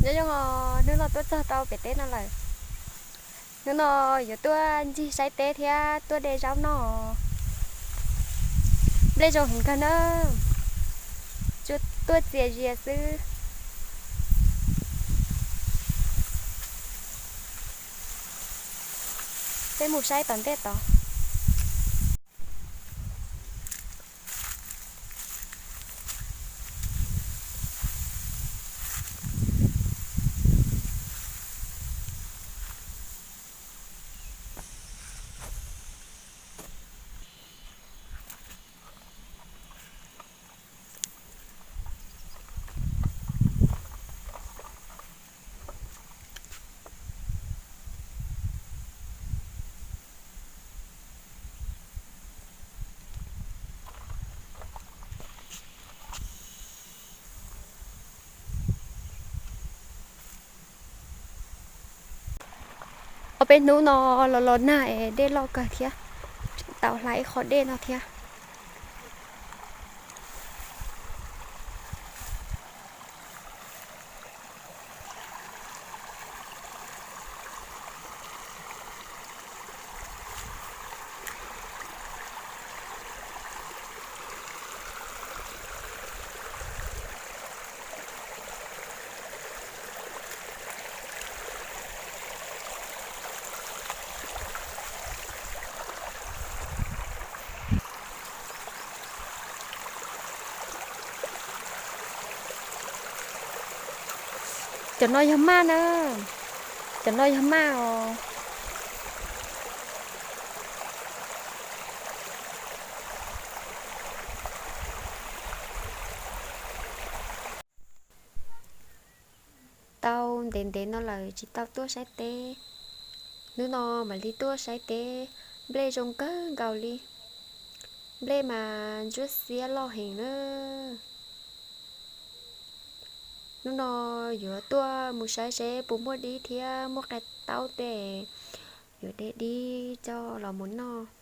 Nyob zoo os, hnub no tuaj txog rau pem teb no lawm. Hnub no yuav tuaj ncig saib teb thiab tuaj de zaub noj. Nplej zoo heev kawg na. Tsuas tuaj txias zias xwb. Peb mus saib tom ntej tod. Ob peb hnub no los los nag es dej loj kawg thiab, tau hla ib qho dej no thiab. Cov no yog maj na, cov no yog maj os. Tau ntev ntev no lawm tsis tau tuaj saib teb. Hnub no mam li tuaj saib teb, nplej zoo kawg nkaus li. Nplej mas ntsuab xiab loj heev na. Hnub no yuav tuaj mus saib seb puas muaj dib thiab muaj qe taub tej, yuav de dib coj los mus noj.